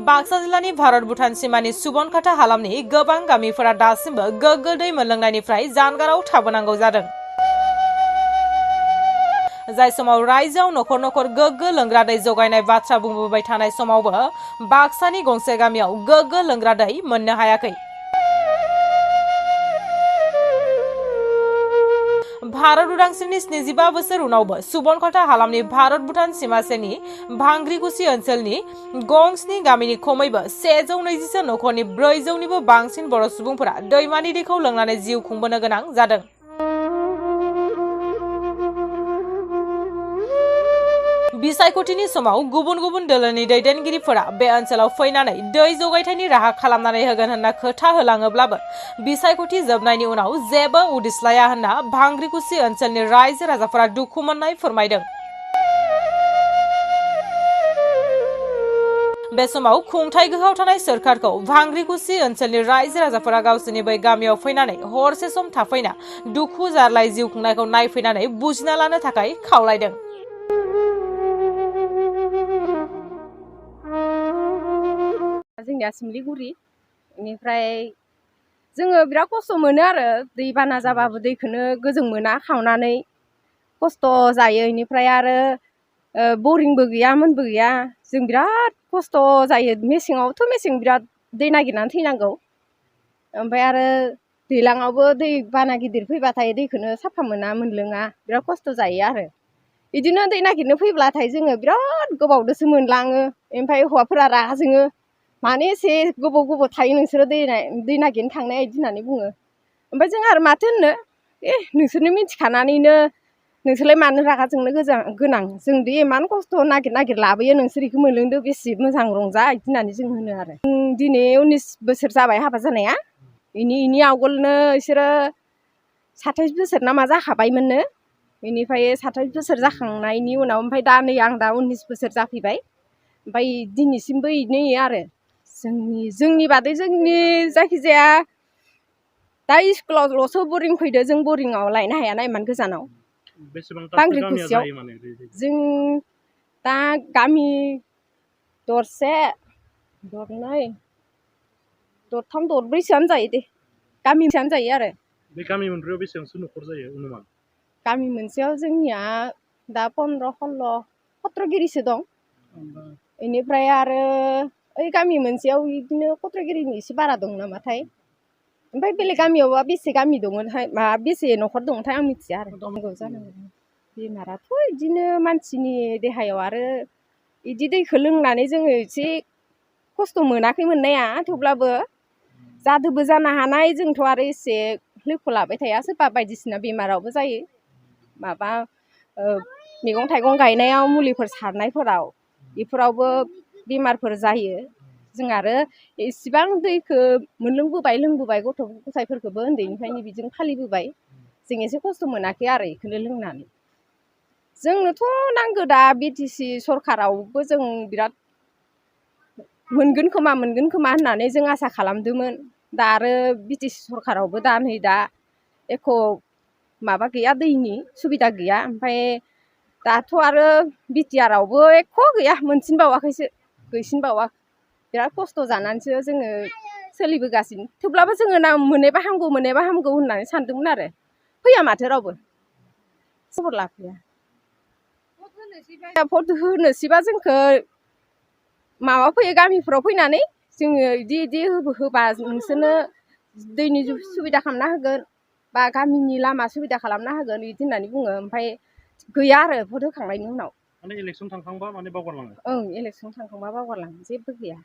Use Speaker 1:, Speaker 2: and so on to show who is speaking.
Speaker 1: बाक्सा जिल्लानि भारत भुटान सिमानि सुबनखाता हालामनि गोबां गामिफोरा दासिमबो गोग्गो दै मोनलोंनायनिफ्राय जानगाराव थाबोनांगौ जादों। जाय समाव रायजोआव नखर नखर गोग्गो लोंग्रा दै जगायनाय बाथ्रा बुंबोबाय थानाय समावबो बाक्सानि गंसे गामियाव गोग्गो लोंग्रा दै मोननो हायाखै। भारत उदांस्रिनि 75 बोसोर उनावबो सुबनखाता हालामनि भारत भुटान सिमासेनि भांग्रिकुसि ओनसोलनि गं 7 गामिनि खमैबो 120 नखरनि 400निबो बांसिन बर' सुबुंफोरा दैमानि दैखौ लोंनानै जिउ खुंबोनो गोनां जादों। बिसायख'थिनि समाव गुबुन गुबुन दोलोनि दैदेनगिरिफोरा बे ओनसोलाव फैनानै दै जगायथायनि राहा खालामनानै होगोन होनना खोथा होलाङोब्लाबो बिसायख'थि जोबनायनि उनाव जेबो उदिस लाया होनना भांग्रिकुसि ओनसोलनि रायजो राजाफोरा दुखु मोननाय फोरमायदों। बे समाव खुंथाय गोहोआव थानाय सोरखारखौ भांग्रिकुसि ओनसोलनि रायजो राजाफोरा गावसोरनि बै गामियाव फैनानै हरसे सम थाफैना दुखु जारलाय जिउ खुंनायखौ नायफैनानै बुजिना लानो थाखाय खावलायदों।
Speaker 2: जोंनिया सिमलिगुरि बेनिफ्राय जोङो बिराद खस्थ' मोनो आरो दैबाना जाबाबो दैखौनो गोजों मोना खावनानै खस्थ' जायो। बेनिफ्राय आरो बरिंबो गैया मोनबो गैया जों बिराद खस्थ' जायो। मेसेङावथ' मेसें बिराद दै नागिरनानै थैनांगौ। ओमफ्राय आरो दैज्लाङावबो दै बाना गिदिर फैबाथाय दैखौनो साफा मोना मोनलोङा बिराद खस्थ' जायो आरो बिदिनो दै नागिरनो फैब्लाथाय जोङो बिराद गोबावदोसो मोनलाङो। ओमफ्राय हौवाफोरा रागा जोङो, माने एसे गोबाव थायो नोंसोरो दै नागिरनो थांनाय बिदि होननानै बुङो। ओमफ्राय जों आरो माथो होननो, नोंसोरनो मिथिखानानैनो नोंसोरलाय मानो रागा जोंनो गोनां, जोंदि इमान खस्थ' नागिर लाबोयो, नोंसोर बेखौ मोनलोंदो बेसे मोजां रंजा बिदि होननानै जों होनो आरो। दिनै 19 बोसोर जाबाय हाबा जानाया, इनि आवगोलनो बिसोरो 27 बोसोर ना मा जाखाबायमोननो। बेनिफ्राय 27 बोसोर जाखांनायनि उनाव ओमफ्राय दा नै आं दा 19 बोसोर जाफैबाय। ओमफ्राय दिनैसिमबो इनो आरो जोंनि बादै जोंनि जायखिजाया दा स्कुलावल'सो बरिं फैदो, जों बरिंआव लायनो हायाना इमान गोजानाव। भांग्रिकुसियाव जों दा गामि दरसे दरनै दरथाम दरब्रैसोआनो जायो दे, गामिसेयानो जायो आरो।
Speaker 3: बे गामि मोनब्रैयाव बेसेबांसो न'खर जायो अनुमान?
Speaker 2: गामि मोनसेयाव जोंनिया दा 15-16 गिरिसो दं। बेनिफ्राय आरो ओइ गामि मोनसेयाव बिदिनो खत्रगिरिनि एसे बारा दं नामाथाय। ओमफ्राय बेलेग गामियावबा बेसे गामि दङथाय, बेसे न'खर दङथाय आं मिथिया आरो। जानांगौ बेमाराथ' बिदिनो मानसिनि देहायाव आरो बिदि दैखौ लोंनानै जोङो एसे खस्थ' मोनाखै मोननाया, थेवब्लाबो जादोबो जानो हानाय। जोंथ' आरो एसे लैखो लाबाय थाया, सोरबा बायदिसिना बेमारावबो जायो। माबा मैगं थाइगं गायनायाव मुलिफोर सारनायफोराव बेफोरावबो बेमारफोर जायो। जों आरो इसेबां दैखौ मोनलोंबोबाय लोंबोबाय, गथ' गथायफोरखौबो उन्दैनिफ्रायनो बिदिनो फालिबोबाय। जों एसे खस्थ' मोनाखै आरो बेखौनो लोंनानै। जोंनोथ' नांगौ दा बिटिसि सरखारावबो जों बिराद मोनगोन खोमा होननानै जों आसा खालामदोंमोन। दा आरो बिटिसि सरखारावबो दा नै दा एख' माबा गैया, दैनि सुबिदा गैया। ओमफ्राय दाथ' आरो बिटिआरआवबो एख' गैया, मोनसिनबावाखैसो, गैसिनबावा। बिराद खस्थ' जानानैसो जोङो सोलिबोगासिनो। थेवब्लाबो जोङो मोननायबा हामगौ होननानै सानदोंमोन आरो। फैया माथो रावबो खबर लाफैया। भट होनोसैबा जोंखौ माबा फैयो, गामिफोराव फैनानै जोङो बिदि होबा नोंसोरनो दैनि सुबिदा खालामना होगोन बा गामिनि लामा सुबिदा खालामना होगोन बिदि होननानै बुङो। ओमफ्राय गैया आरो भट होखांनायनि उनाव।
Speaker 3: माने इलेक्सन थांखांबा माने बावगारलाङो?
Speaker 2: ओं, इलेक्सन थांखांबा बावगारलाङो, जेबो गैया।